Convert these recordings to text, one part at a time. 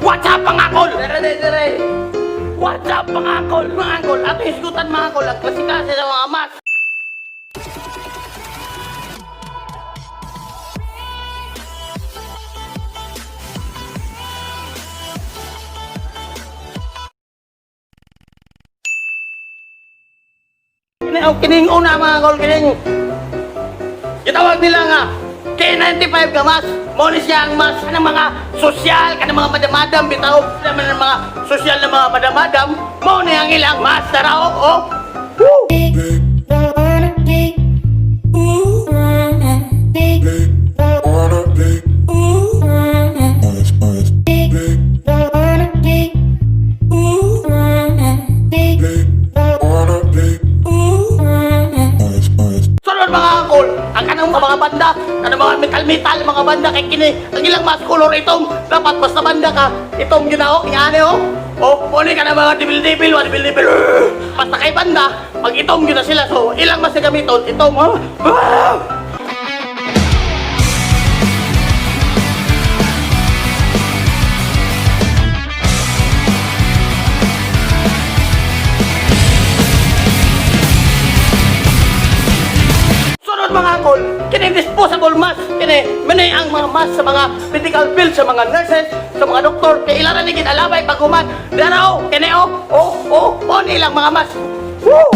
What's up, mga kol? Dere, dere. What's up, mga kol? Mga kol, ato hisgutan, mga kol, ang klase-klase sa mga mask. Kini, oh, kining una, mga kol, kining gitawag nila nga K95 nga mask. Mao ni siya ang mask ng mga sosyal, kanang mga madam-madam bitaw, naman ng mga sosyal na mga madam-madam, mao ni ang ilang mask tara oh. Oh. Woo! Wanna be, ooh, big, Wanna be ooh, big, wanna be, ooh, big, wanna be ooh. Sunod, mga kol, ang kanang mga banda, kanang mga metal-metal mga banda kay kini, ang ilang mask color itong dapat basta banda ka, itong ginao, ingani oh. Oh, mao ni kanang mga dibil-dibil, wa dibil-dibil. Basta kay banda, pag itom gyud na sila, so ilang mas gamiton itom oh. Ah! Sunod, mga kol, kini disposable mask, kini mani ang mga mask sa mga medical field, sa mga nurses, sa mga doktor, kay ilan na ni alabay pag human. Dara oh, kini oh, oh, oh, oh, nilang mga mask. Woo!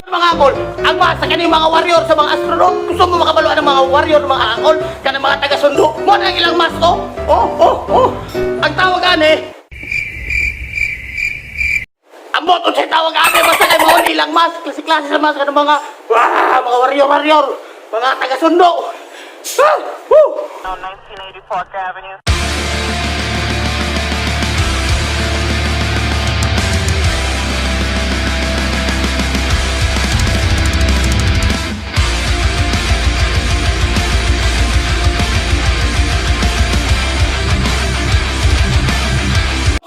Mga kol, ang mask sa kaning mga warrior, sa mga astronaut, gusto mo makabaluan ng mga warrior, mga angkol, kanang mga taga-sundo, mo na ang ilang mask, oh, oh, oh, oh. Ang tawag ani, ambot unsay tawag ani, basta kay mao ni ilang mask, klase-klase sa mask kanang mga, wah, mga warrior, warrior, mga taga-sundo. Ah, woo! On 1980 Park Avenue.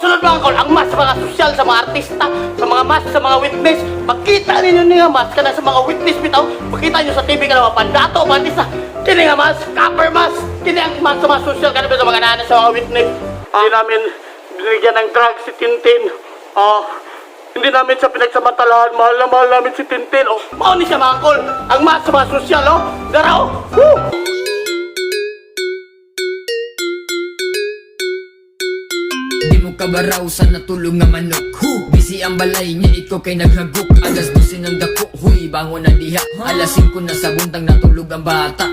Sunod, mga kol, ang mask sa mga sosyal, sa mga artista, sa mga mask, sa mga witness. Makita ninyo niya mask kana sa mga witness bitaw. Makita niyo sa TV kana mga pandato, mga artista. Kini nga mask, copper mask. Kini ang mask sa mga sosyal kana sa mga nana sa mga witness. Hindi namin binigyan ng drugs si Tintin. Oh, hindi namin siya pinagsamantalahan. Mahal na mahal namin si Tintin. Oh, mao ni siya, mga kol. Ang mask sa mga sosyal, oh. Dara, oh. Woo! Di mo kabaraw sa natulog nga manok. Hu! Busy ang balay niya, ikaw kay naghagok. Alas 12 ng dako, huy, bangon na diha. Alas 5 na sa buntang natulog ang bata.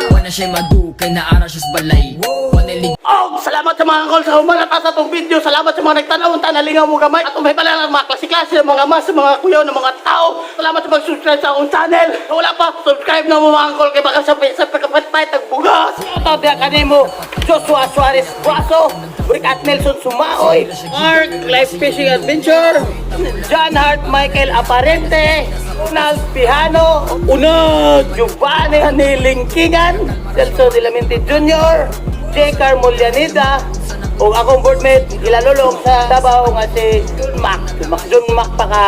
Wala siya madu, kay naara siya sa balay. Wala lig Oh, salamat sa mga kol sa humanata sa atong video. Salamat sa mga nagtanaw, tanalingaw mo gamay. At umay pala ng mga klase-klase ng mga mas, mga kuyaw ng mga tao. Salamat sa mag-subscribe sa akong channel. Kung wala pa, subscribe na mo, mga kol. Kay baka sa pagkapatpay, tagbugas. Shoutout diya kanimo, Joshua Suarez Guaso, Rick Nelson Sumaoy, Mark Life Fishing Adventure, John Hart Michael Aparente, Ronald Pihano, Una Giovanni Hanilingkingan, Celso De Lamente Jr., J. Carmolianida, o akong boardmate, ilalulong sa Davao nga si John Mac. John Mac, John Mac pa ka.